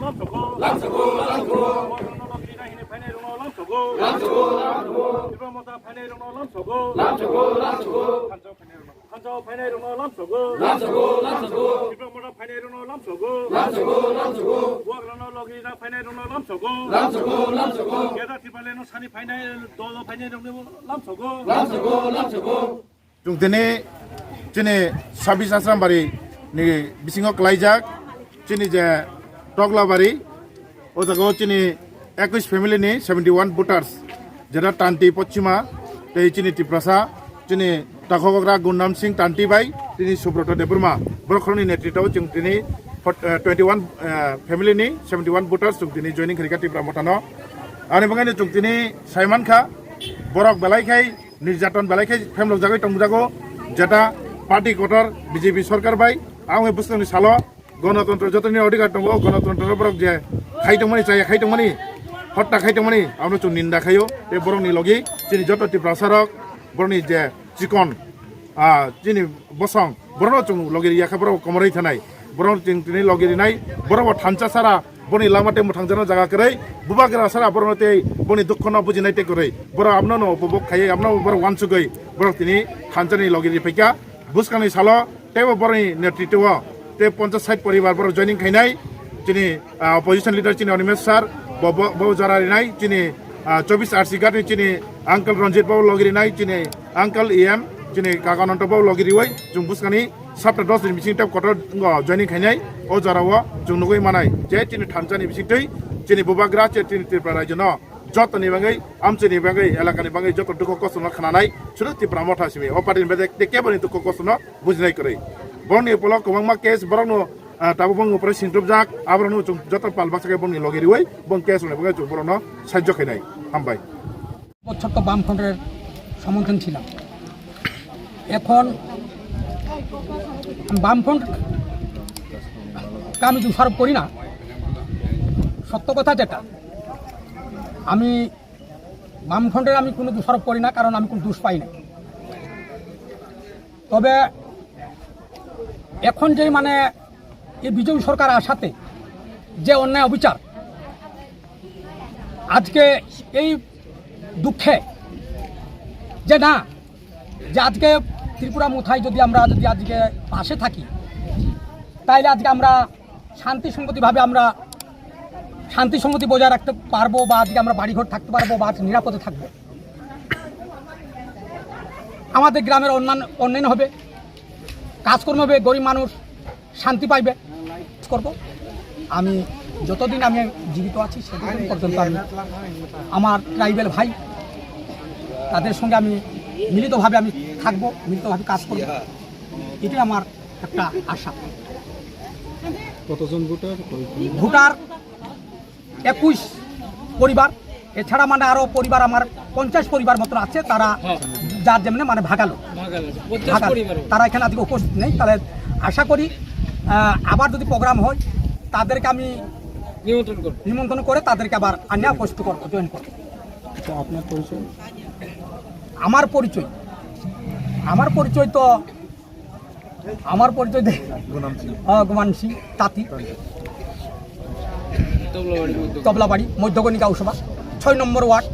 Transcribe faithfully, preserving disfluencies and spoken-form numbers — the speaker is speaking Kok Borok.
Lamsogo, lamsogo. Lamsogo, lamsogo. Tipra Motha phainairokno lamsogo. Lamsogo, lamsogo. Thansa phainairokno lamsogo. Lamsogo, lamsogo. Tipra Motha phainairokno lamsogo. Lamsogo, lamsogo. Bubagrano logirina phainairokno lamsogo. Lamsogo, lamsogo. Greater Tipralandno sani phainai dolo phainairokno lamsogo. Lamsogo, lamsogo. Chwng tini chini sabis Asrambari ni bisingo kwlaijak chini je Toglabari, o jaga o chini ekush family ni seventy one voters, jeta Tanti Pochima tei chini Tiprasa, chini Takhokogra Gundam Singh Tanti bai tini Subroto Debbarma, borok khoroknwi netritwo chwng tini fort-, eh, twenty one, eh, family ni seventy one voters chwng tini joining khaikha Tipra Motha no. Ani bagwi no chwng tini saimankha, borok belai khai nirjaton belai khe phemlok jagwi tongjago, jeta party kotor B J P sorkar bai. Ang bwskangni salo gonotontro jotoni odhikar tongo, gonotontro borok je khai tongmani, chaya khai tongmani, hotta khai tongmani, abono chwng ninda khaio. Tei borokni logi chini joto Tiprasa rok, borokni je chikon, ah, chini bosong, borokno chwng logi riya khe borok komorwi thanai, borokno chwng tini logi rinai, borok bo thansa sara, boni lama tei mwthangjakna jaga kwrwi, bubagra sara borokno tei boni dukhono bujinai tei kwrwi, borok abono no upobhog khaiwi, abono borok uansugwi borok tini thansani logi ri phaikha. Bwskangni salo teibo borokni netritwo tei ponchas sait poribar borok joining khainai, chini, ah, opposition leader chini Animesh sir, bo, bo, bo jora rinai, chini, ah, chobis R C ghat ni chini uncle Ranjit bo logi rinai, chini uncle E M, chini kaka Ananto bo logi riwi, chwng bwskangni sapta dos ni bising tei kotor wngkha joining khainai. O jora o chwng nugwi manai je chini thansani bisingtwi chini bubagra che chini Tripura rajyo no jotoni bagwi, amchini bagwi, elakani bagwi joto dukho kosto no khnanai sudu Tipra Motha simi. O party ni bagwi tei kebo ni dukho kosto no bujinai kwrwi. Borokni ulo kwbangma case borokno, ah, tabuk bong upre singtupjak, aborokno chwng joto pal baksa khe bongni logi riwi bong case rwna bagwi chwng borokno sahajyo khainai. Hambai. বছর তো বামফ্রন্টের সমর্থন ছিলাম। এখন আমি বামফ্রন্টকে আমি দোষারোপ করি না। সত্য কথা যেটা, আমি বামফ্রন্টের আমি কোনো দোষারোপ করি না, কারণ আমি কোনো দোষ পাই না। তবে এখন যেই মানে এই বিজেপি সরকার আসাতে যে অন্যায় অবিচার, আজকে এই দুঃখে যে না, যে আজকে ত্রিপুরা মথায় যদি আমরা যদি আজকে পাশে থাকি, তাইলে আজকে আমরা শান্তি সংগতিভাবে আমরা শান্তি সংগতি বজায় রাখতে পারবো, বা আজকে আমরা বাড়িঘর থাকতে পারবো, বা আজ নিরাপদে থাকবো। আমাদের গ্রামের উন্নয়ন, উন্নয়ন হবে, কাজকর্ম হবে, গরিব মানুষ শান্তি পাইবে। করব। আমি যতদিন আমি জীবিত আছি, সেতদিন পর্যন্ত আমি আমার ট্রাইবাল ভাই, তাদের সঙ্গে আমি মিলিতভাবে আমি থাকবো, মিলিতভাবে কাজ করব। এটাই আমার একটা আশা। কতজন ভোটার? ভোটার একুশ পরিবার। এছাড়া মানে আরো পরিবার আমার পঞ্চাশ পরিবার মতো আছে, তারা হ্যাঁ। যার যেমনি মানে ভাগালো। ভাগালো, পঞ্চাশ ভাগালো। পরিবার। তারা এখানে আজকে উপস্থিত নেই, তাহলে আশা করি, আহ, আবার যদি প্রোগ্রাম হয়, তাদেরকে আমি নিমন্ত্রণ করব। নিমন্ত্রণ করে তাদেরকে আবার আনিয়া উপস্থিত করবো, জয়েন করবো। আচ্ছা, আপনার পরিচয়? আমার পরিচয়, আমার পরিচয় তো আমার পরিচয় দে-, গুনাম সিং। আহ, গুমান সিং তাঁতি। তবলাবাড়ি মধ্য-, তবলাবাড়ি মধ্যকণিকা পৌরসভা, ছয় নম্বর ওয়ার্ড।